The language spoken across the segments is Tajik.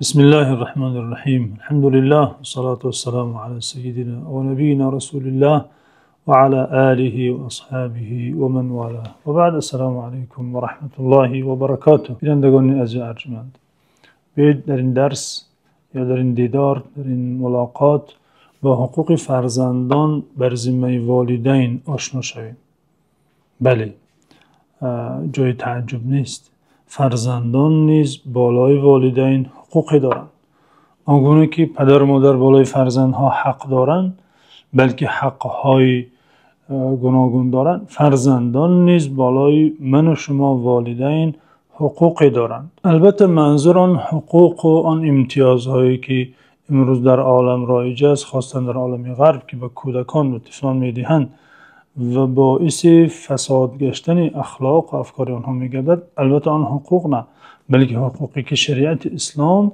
Бисмиллаҳир Раҳмонир Раҳим. Алҳамдулиллаҳ вассалоту вассаламу ала саййидина ва набиййина Расулиллаҳ ва ала олиҳи ва асҳобиҳи ва ман волоҳ. Ва баъд, ассалому алайкум ва раҳматуллоҳи ва баракотуҳ. Бинандагони азиз, арҷманд, биёед дар ин дарс ё дар ин дидор, дар ин мулоқот бо ҳуқуқи фарзандон бар зиммаи волидайн ошно шавем. Бале, ҷои таажҷуб нест. Фарзандон низ болои волидайн ҳуқуқе доранд. Он гуна ки падару модар болои фарзандҳо ҳақ доранд, балки ҳақҳои гуногун доранд, фарзандон низ болои ман ва шумо волидайн ҳуқуқе доранд. Албатта манзур он ҳуқуқ ва он имтиёзҳое ки имрӯз дар олам роиҷ аст, хусусан дар олами ғарб, ки ба кӯдакон ва тифлон медиҳанд ва боиси фасод гаштани ахлоқ ва афкори онҳо мегардад, албатта он ҳуқуқ не, балки ҳуқуқе ки шариати ислом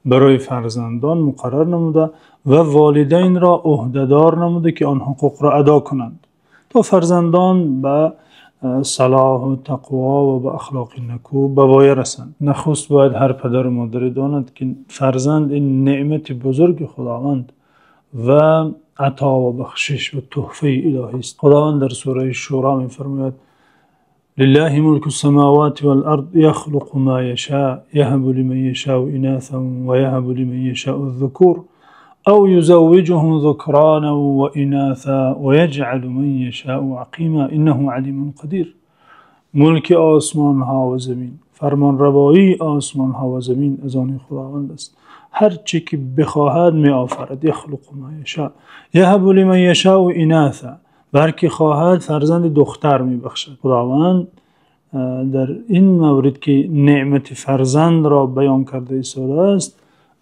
барои фарзандон муқаррар намуда ва волидайнро ӯҳдадор намуда, ки он ҳуқуқро адо кунанд, то фарзандон ба салоҳ ва тақво ва ба ахлоқи нику ба воя расанд. Нахуст бояд ҳар падару модаре донад, ки фарзанд ин неъмати бузурги Худованд ва ато ва бахшиш ва туҳфаи илоҳӣ аст. Худованд дар сураи Шӯро мефармояд: لله ملك السماوات والأرض يخلق ما يشاء يهب لمن يشاء إناثا ويهب لمن يشاء الذكور أو يزوجهم ذكرانا وإناثا ويجعل من يشاء عقيما إنه عليم قدير. Мулки осмонҳо ва замин, фармонравоии осмонҳо ва замин аз они Худованд аст. Ҳар чӣ ки бихоҳад меофарад. يخلق ما يشاء يهب لمن يشاء إناثا, ба ҳар ки хоҳад фарзанди духтар мебахшад. Худованд дар ин маврид, ки неъмати фарзандро баён карда истодааст,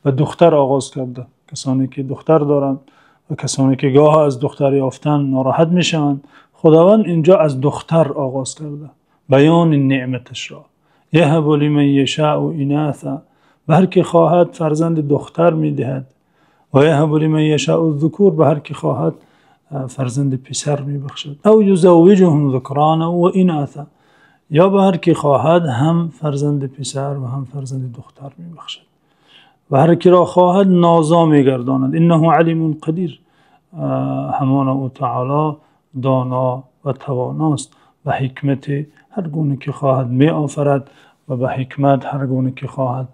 ба духтар оғоз карда. Касоне ки духтар доранд ва касоне ки гоҳ аз духтар ёфтан нороҳат мешаванд, Худованд инҷо аз духтар оғоз карда баёни неъматашро. يهب لمن يشاء إناثا, ба ҳар ки хоҳад фарзанди духтар медиҳад. ويهب لمن يشاء الذكور, ба ҳар ки хоҳад фарзанди писар мебахшад. أو يزوجهم ذكرانا وإناثا, ё ба ҳар ки хоҳад ҳам фарзанди писар ва ҳам фарзанди духтар мебахшад ва ҳар киро хоҳад нозо мегардонад. إنه عليم قدير, ҳамоно ӯ таъоло доно ва тавоност, ба ҳикмат ҳар гуна ки хоҳад меофарад ва ба ҳикмат ҳар гуна ки хоҳад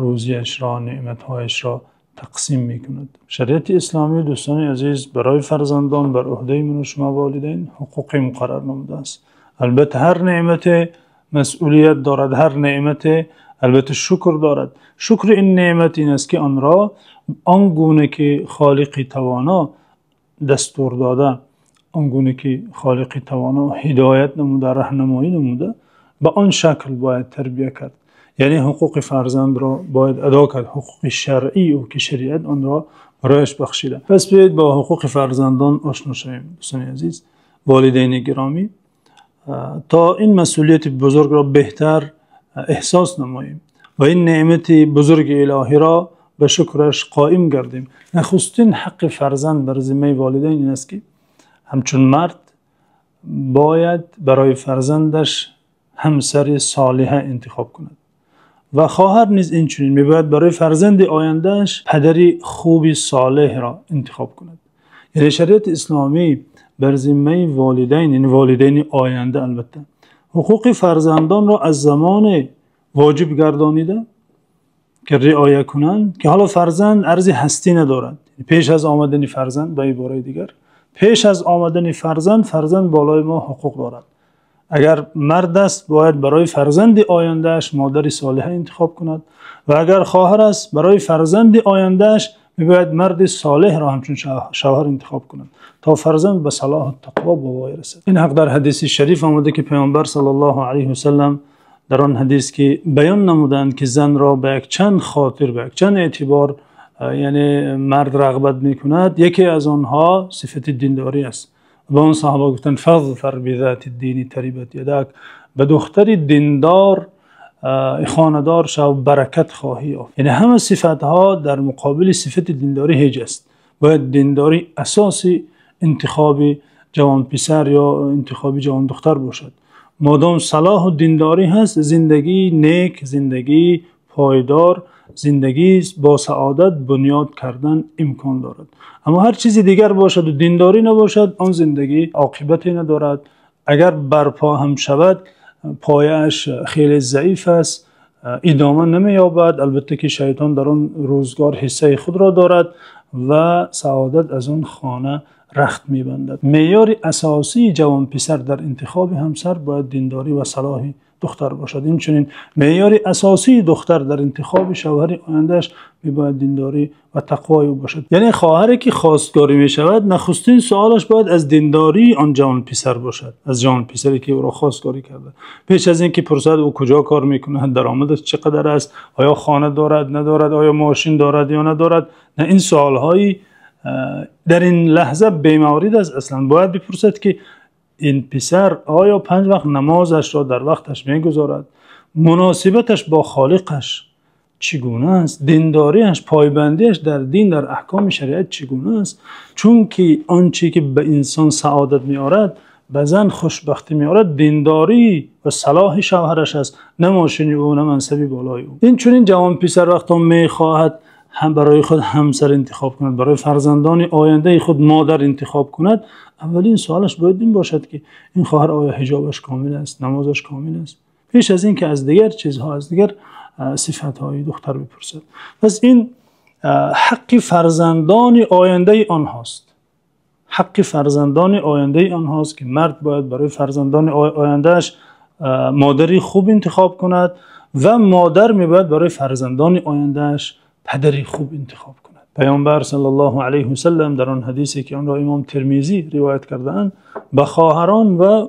рӯзияшро, неъматҳояшро тақсим мекунад. Шариати исломӣ, дӯстони азиз, барои фарзандон бар уҳдаи ман ва шумо волидайн ҳуқуқе муқаррар намудааст. Албатта ҳар неъмате масъулият дорад, ҳар неъмате албатта шукр дорад. Шукри ин неъмат ин аст, ки онро он гуна ки Холиқи тавоно дастур дода, он гуна ки Холиқи тавоно ҳидоят намуда, раҳнамоӣ намуда, ба он шакл бояд тарбия кард. Яъне ҳуқуқи фарзандро бояд адо кард, ҳуқуқи шаръии ӯ, ки шариат онро барояш бахшида. Пас биёед бо ҳуқуқи фарзандон ошно шавем, дӯстони азиз, волидайни гиромӣ, то ин масъулияти бузургро беҳтар эҳсос намоем ва ин неъмати бузурги илоҳиро ба шукраш қоим гардем. Нахустин ҳаққи фарзанд бар зиммаи волидайн ин аст, ки ҳамчун мард бояд барои фарзандаш ҳамсари солиҳа интихоб кунад ва хоҳар низ инчунин мебояд барои фарзанди ояндааш падари хуби солеҳро интихоб кунад. Яъне шариати исломӣ бар зиммаи волидайн, яъне волидайни оянда, албатта ҳуқуқи фарзандонро аз замоне воҷиб гардонида, ки риоя кунанд, ки ҳоло фарзанд арзи ҳастӣ надорад. Пеш аз омадани фарзанд, ба ибораи дигар, пеш аз омадани фарзанд, фарзанд болои мо ҳуқуқ дорад. Агар мард аст, бояд барои фарзанди ояндааш модари солиҳа интихоб кунад ва агар хоҳар аст, барои фарзанди ояндааш мебояд марди солеҳро ҳамчун шавҳар интихоб кунад, то фарзанд ба салоҳу тақво ба воя расад. Ин ҳақ дар ҳадиси шариф омада, ки Паёмбар саллаллоҳу алайҳи васаллам дар он ҳадис ки баён намуданд, ки занро ба як чанд хотир, ба як чанд эътибор, яъне мард рағбат мекунад, яке аз онҳо сифати диндорӣ аст. Ба он саҳоба гуфтанд: فاظفر بذات الدين تربت يداك, ба духтари диндор хонадор шав, баракат хоҳӣ ёфт. Яъне ҳама сифатҳо дар муқобили сифати диндорӣ ҳеҷ аст. Бояд диндорӣ асоси интихоби ҷавонписар ё интихоби ҷавондухтар бошад. Модом салоҳу диндорӣ ҳаст, зиндагии нек, зиндагии пойдор. Зиндагӣ бо саодат бунёд кардан имкон дорад. Аммо ҳар чизи дигар бошад ва диндорӣ набошад, он зиндагӣ оқибате надорад. Агар барпо ҳам шавад, пояаш хеле заиф аст, идома намеёбад. Албатта ки шайтон дар он рӯзгор саҳми худро дорад ва саодат аз он хона рахт мебандад. Меъёри асосии ҷавон писар дар интихоби ҳамсар бояд диндорӣ ва салоҳи духтар бошад. Инчунин меъёри асосии духтар дар интихоби шавҳари оянадааш бояд диндорӣ ва тақвои ӯ бошад. Яъне хоҳаре ки хостгорӣ мешавад, нахустин саволаш бояд аз диндории он ҷавон писар бошад, аз ҷавон писаре ки ӯро хостгорӣ кардааст. Пеш аз инки пурсад ӯ куҷо кор мекунад, даромадаш чӣ қадар аст, оё хона дорад, надорад, оё мошин дорад ё надорад. На, ин саволҳои дар ин лаҳза бемаврид аст. Асло бояд бипурсад ки ин писар оё 5 вақт намозашро дар вақташ мегузорад? Муносибаташ бо Холиқаш чӣ гуна аст? Диндориаш, пойбандиаш дар дин, дар аҳкоми шариат чӣ гуна аст? Чунки он чизе ки ба инсон саодат меорад, ба зан хушбахтӣ меорад, диндорӣ ва салоҳи шавҳараш аст, на мошини ӯ, на мансаби болои ӯ. Инчунин ҷавон писар вақте мехоҳад ҳам барои худ ҳамсар интихоб кунад, барои фарзандони оянда худ модар интихоб кунад, аввалин саволаш бояд ин бошад ки ин хоҳар оё ҳиҷобаш комил аст, намозаш комил аст? Пеш аз инки аз дигар чизҳо, аз дигар сифатҳои духтар бипурсад. Пас ин ҳаққи фарзандони оянда онҳост. Ҳаққи фарзандони оянда онҳост ки мард бояд барои фарзандони ояндааш модари хуб интихоб кунад ва модар мебояд барои фарзандони ояндааш падари хуб интихоб кунад. Паёмбар саллаллоҳу алайҳи васаллам дар он ҳадисе ки онро имом Термизӣ ривоят кардаанд, ба хоҳарон ва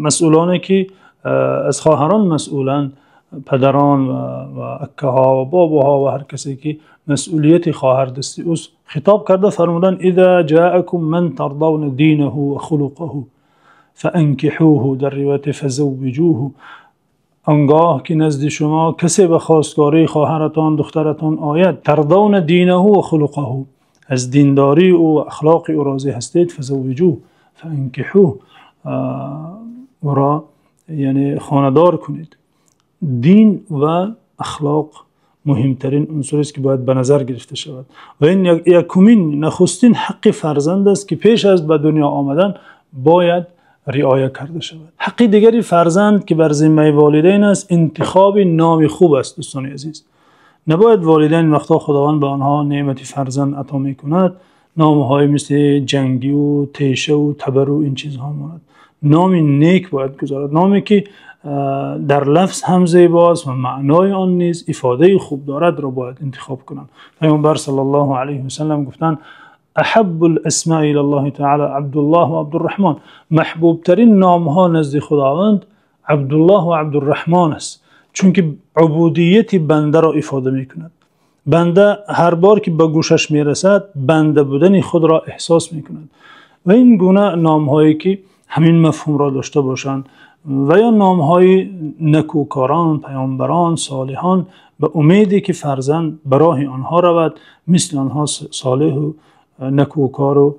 масъулоне ки аз хоҳарон масъуланд, падарон ва акаҳо ва бобоҳо ва ҳар касе ки масъулияти хоҳар дасти ӯст хитоб карда фармуданд: إذا جاءكم من ترضون دينه وخلقه فأنكحوه, дар ривоят فزوجوه. Он гоҳ ки назди шумо касе ба хостгории хоҳаратон, духтаратон ояд, ترضون دينه وخلقه, аз диндории ӯ ва ахлоқи ӯ розӣ ҳастед, فزوجوه فأنكحوه, ӯро яъне хонадор кунед. Дин ва ахлоқ муҳимтарин унсуре аст ки бояд ба назар гирифта шавад ва ин якумин, нахустин ҳаққи фарзанд аст ки пеш аз ба дунё омадан бояд риоя карда шавад. Ҳаққи дигари фарзанд ки бар зиммаи волидайн аст, интихоби номи хуб аст. Дӯстони азиз, набояд волидайн вақте Худованд ба онҳо неъмати фарзанд ато мекунад, номҳои мисли ҷангӣ ва теша ва табар ва ин чизҳо монад. Номи нек бояд гузорад, номе ки дар лафз ҳам зебост ва маънои он низ ифодаи хуб дорад ро бояд интихоб кунанд. Паёмбар саллаллоҳу алайҳи васаллам гуфтанд: أحب الأسماء إلى الله تعالى عبدالله وعبدالرحمن. Маҳбубтарин номҳо назди Худованд Абдуллоҳ ва Абдурраҳмон аст, чунки убудияти бандаро ифода мекунад. Банда ҳар бор ки ба гӯшаш мерасад, банда будани худро эҳсос мекунад. Ва ин гуна номҳое ки ҳамин мафҳумро дошта бошанд ва ё номҳои некӯкорон, паёмбарон, солиҳон, ба умеде ки фарзанд ба роҳи онҳо равад, мисли онҳо солеҳ ва некӯкор ва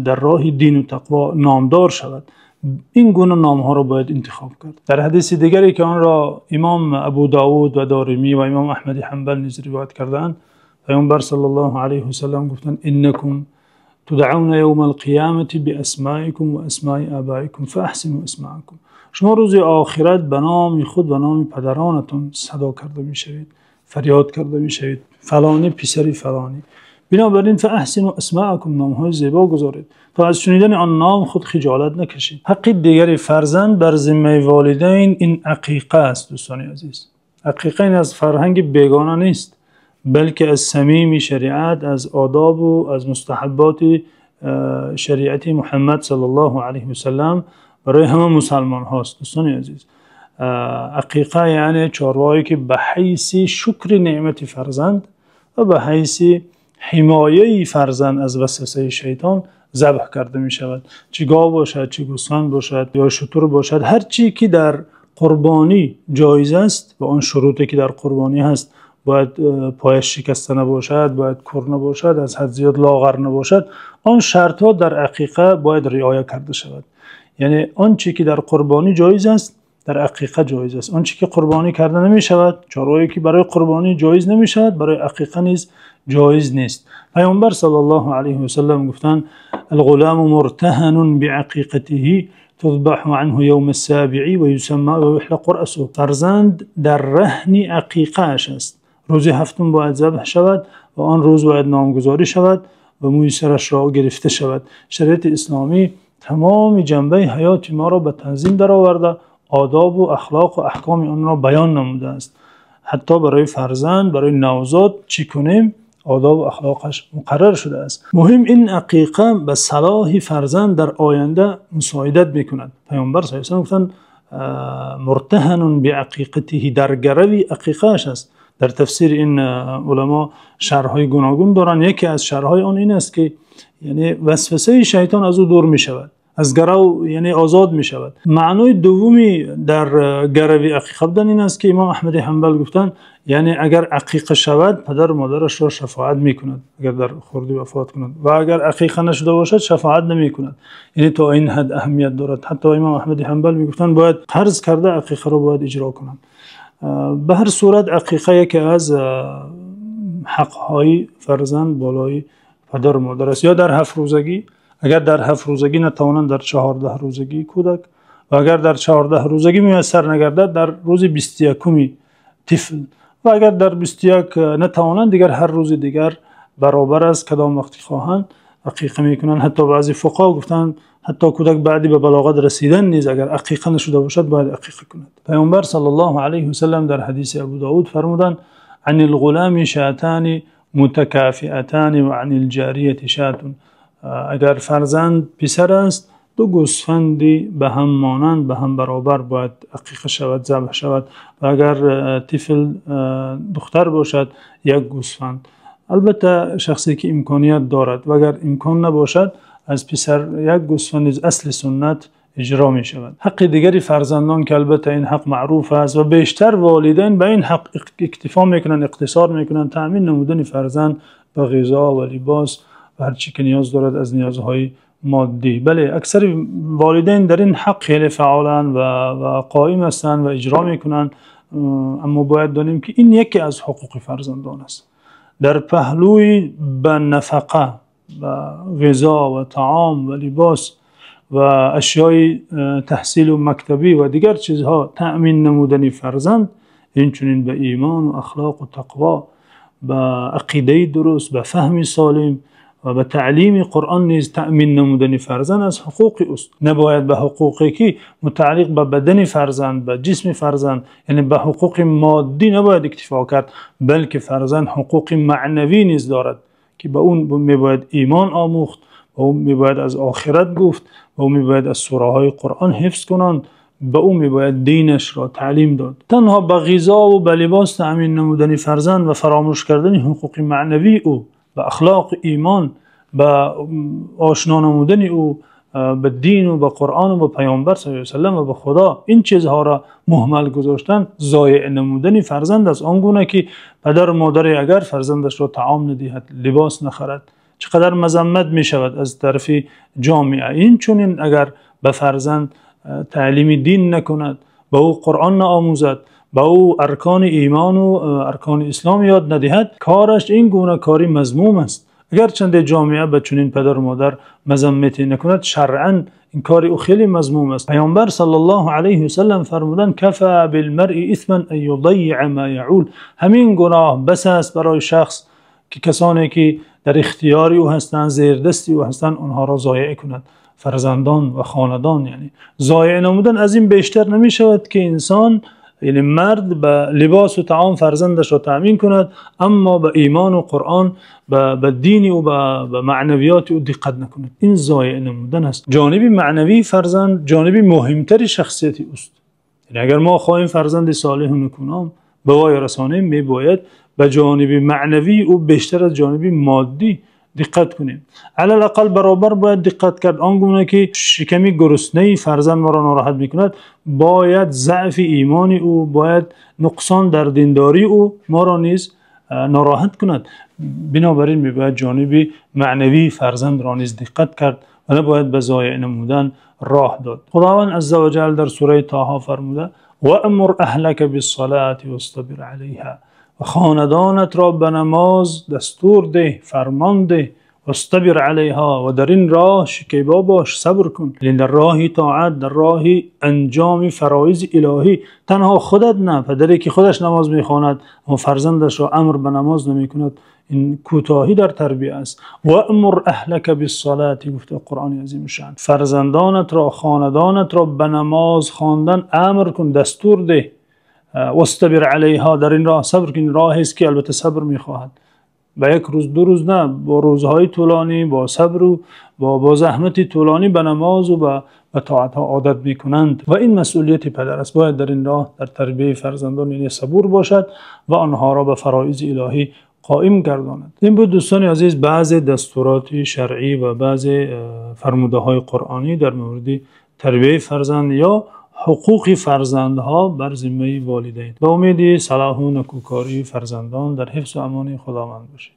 дар роҳи дин ва тақво номдор шавад. Ин гуна номҳоро бояд интихоб кард. Дар ҳадиси дигаре ки онро имом Абу Довуд ва Доримӣ ва имом Аҳмад Ҳанбал низ ривоят кардаанд, Паёмбар саллаллоҳу алайҳи васаллам гуфтанд: إنكم تدعون يوم القيامة بأسمائكم وأسماء آبائكم فأحسنوا أسماءكم. Шумо рӯзи охират ба номи худ ва номи падаронатон садо карда мешавед, фарёд карда мешавед: фалонӣ писари фалонӣ. Бинобар ин فأحسنوا أسماءكم, номҳои зебо гузоред то аз шунидани он ном худ хиҷолат накашед. Ҳаққи дигари фарзанд бар зиммаи волидайн ин ақиқа аст. Дӯстони азиз, ақиқа ин аз фарҳанги бегона нест, балки аз самими шариат, аз одоб ва аз мустаҳабботи шариати Муҳаммад саллаллоҳу алайҳи васаллам барои ҳама мусулмонҳост. Дӯстони азиз, ақиқа яъне чорвое ки ба ҳайси шукри неъмати фарзанд ва ба ҳайси ҳимояти фарзанд аз васвасаи шайтон забҳ карда мешавад. Чӣ гов бошад, чӣ гӯсфанд бошад ё шутур бошад, ҳар чӣ ки дар қурбонӣ ҷоиз аст ва он шуруте ки дар қурбонӣ ҳаст, бояд пояш шикаста набошад, бояд кӯр набошад, аз ҳад зиёд лоғар набошад, он шартҳо дар ақиқа бояд риоя карда шавад. Яъне он чӣ ки дар қурбонӣ ҷоиз аст. дар ақиқа ҷоиз аст. Он чи ки қурбонӣ карда намешавад, чорвое ки барои қурбонӣ ҷоиз намешавад, барои ақиқа низ ҷоиз нест. Паёмбар саллаллоҳу алайҳи васаллам гуфтанд: الغلام مرتهن بعقيقته تذبح عنه يوم السابع ويسمى ويحلق رأسه. Фарзанд дар раҳни ақиқааш аст. Рӯзи ҳафтум бояд забҳ шавад ва он рӯз бояд номгузорӣ шавад ва мӯи сараш ро гирифта шавад. Шариати исломӣ тамоми ҷанбаи ҳаёти моро ба танзим даровардааст, одоб ва ахлоқ ва аҳкоми онро баён намудааст. Ҳатто барои фарзанд, барои навзод чӣ кунем, одоб ва ахлоқаш муқаррар шудааст. Муҳим ин ақиқа ба салоҳи фарзанд дар оянда мусоидат мекунад. Паёмбар саллаллоҳу алайҳи васаллам гуфтанд: مرتهن بعقيقته, дар гарави ақиқааш аст. Дар тафсири ин уламо шарҳҳои гуногун доранд. Яке аз шарҳҳои он ин аст, ки яъне васвасаи шайтон аз ӯ дур мешавад, аз гарав яъне озод мешавад. Маънои дуввуми дар гарави ақиқа будан ин аст, ки имом Аҳмад Ҳанбал гуфтанд, яъне агар ақиқа шавад, падару модарашро шафоат мекунад, агар дар хурдӣ вафот кунад, ва агар ақиқа нашуда бошад, шафоат намекунад. Яъне то ин ҳад аҳамият дорад. Ҳатто имом Аҳмад Ҳанбал мегуфтанд, бояд қарз карда ақиқаро бояд иҷро кунанд. Ба ҳар сурат ақиқа яке аз ҳақҳои фарзанд болои падару модар аст. Ё дар 7 рӯзагӣ, агар дар 7 рӯзагӣ натавонанд, дар 14 рӯзагии кӯдак, ва агар дар 14 рӯзагӣ муяссар нагардад, дар рӯзи 21-уми тифл, ва агар дар 21 натавонанд, дигар ҳар рӯзи дигар баробар аст, кадом вақте хоҳанд ақиқа мекунанд. Ҳатто баъзе фуқаҳо гуфтанд, ҳатто кӯдак баъди ба балоғат расидан низ агар ақиқа нашуда бошад, бояд ақиқа кунад. Паёмбар саллаллоҳу алайҳи васаллам дар ҳадиси Абу Довуд фармуданд: عن الغلام شاتان متكافئتان وعن الجارية شاة. Агар фарзанд писар аст, ду гӯсфанди ба ҳам монанд, ба ҳам баробар бояд ақиқа шавад, забҳ шавад, ва агар тифл духтар бошад, як гӯсфанд. Албатта шахсе ки имконият дорад, ва агар имкон набошад, аз писар як гӯсфанд низ асли суннат иҷро мешавад. Ҳаққи дигари фарзандон, ки албатта ин ҳақ маъруф аст ва бештар волидайн ба ин ҳақ иктифо мекунанд, иқтисор мекунанд, таъмин намудани фарзанд ба ғизо ва либос ва ҳар чӣ ки ниёз дорад аз ниёзҳои моддӣ. Бале, аксари волидайн дар ин ҳақ хеле фаъоланд ва қоим ҳастанд ва иҷро мекунанд, аммо бояд донем, ки ин яке аз ҳуқуқи фарзандон аст. Дар паҳлӯи ба нафақа, ба ғизо ва таом ва либос ва ашёи таҳсилу мактабӣ ва дигар чизҳо таъмин намудани фарзанд, инчунин ба имон ва ахлоқу тақво, ба ақидаи дуруст, ба фаҳми солим ва ба таълими Қуръон низ таъмин намудани фарзанд аз ҳуқуқи ӯст. Набояд ба ҳуқуқе ки мутааллиқ ба бадани фарзанд, ба ҷисми фарзанд, яъне ба ҳуқуқи моддӣ набояд иктифо кард, балки фарзанд ҳуқуқи маънавӣ низ дорад, ки ба он мебояд имон омӯхт, ба ӯ мебояд аз охират гуфт, ба ӯ мебояд аз сураҳои Қуръон ҳифз кунанд, ба ӯ мебояд динашро таълим дод. Танҳо ба ғизо ва ба либос таъмин намудани фарзанд ва фаромӯш кардани ҳуқуқи маънавии ӯ, ба ахлоқу имон, ба ошно намудани ӯ ба дин ва ба Қуръон ва ба Паёмбар саллаллоҳу алайҳи васаллам ва ба Худо, ин чизҳоро муҳмал гузоштан зоеъ намудани фарзанд аст. Он гуна ки падару модаре агар фарзандашро таом надиҳад, либос нахарад, чӣ қадар мазаммат мешавад аз тарафи ҷомеа. Инчунин агар ба фарзанд таълими дин накунад, ба ӯ Қуръон наомӯзад, ба ӯ аркони имон ва аркони ислом ёд надиҳад, кораш ин гуна кори мазмум аст. Агарчанде ҷомеа ба чунин падару модар мазаммате накунад, шаръан ин кори ӯ хеле мазмум аст. Паёмбар саллаллоҳу алайҳи васаллам фармуданд: كفى بالمرء إثما أن يضيع ما يعول. Ҳамин гуноҳ бас аст барои шахс, ки касоне ки дар ихтиёри ӯ ҳастанд, зердасти ӯ ҳастанд, онҳоро зоеъ кунад. Фарзандон ва хонадон, яъне зоеъ намудан аз ин бештар намешавад, ки инсон, яъне мард, ба либос ва таом фарзандашро таъмин кунад, аммо ба имон ва Қуръон, ба дини ӯ, ба маънавиёти ӯ диққат накунад. Ин зоеъ намудан аст. Ҷониби маънавии фарзанд ҷониби муҳимтари шахсияти ӯст. Яъне агар мо хоҳем фарзанди солеҳу некуном ба воя расонем, мебояд ба ҷониби маънавии ӯ бештар аз ҷониби моддӣ диққат кунем. Алалақал баробар бояд диққат кард. Он гуна ки шиками гуруснаи фарзанд моро нороҳат мекунад, бояд заъфи имони ӯ, бояд нуқсон дар диндории ӯ моро низ нороҳат кунад. Бинобар ин мебояд ҷониби маънавии фарзандро низ диққат кард. ва набояд ба зоеъ намудан роҳ дод. Худованд азза ва ҷалл дар сураи Тоҳо фармуда: وأمر أهلك بالصلاة واصطبر عليها. Ва хонадонатро ба намоз дастур деҳ, фармон деҳ. واصطبر عليها, ва дар ин роҳ шикебо бош, сабр кун. Яъне дар роҳи тоат, дар роҳи анҷоми фароизи илоҳӣ танҳо худат не, падаре ки худаш намоз мехонад аммо фарзандашро амр ба намоз намекунад, ин кӯтоҳӣ дар тарбия аст. وأمر أهلك بالصلاة, гуфта Қуръони азимушшаън. Фарзандонатро, хонадонатро ба намоз хондан амр кун, дастур деҳ. واصطبر عليها, дар ин роҳ сабр кун. Роҳест ки албатта сабр мехоҳад. Ба як рӯз, ду рӯз не, бо рӯзҳои тӯлонӣ, бо сабру бо заҳмати тӯлонӣ ба намоз ва ба тоатҳо одат мекунанд ва ин масъулияти падар аст. Бояд дар ин роҳ, дар тарбияи фарзандон, яъне сабур бошад ва онҳоро ба фароизи илоҳӣ қоим гардонад. Ин буд, дӯстони азиз, баъзе дастуроти шаръӣ ва баъзе фармудаҳои қуръонӣ дар мавриди тарбияи фарзанд ё ҳуқуқи фарзандҳо бар зиммаи волидайн. Ба умеди салоҳу некӯкории фарзандон дар ҳифзу амони Худованд бошед.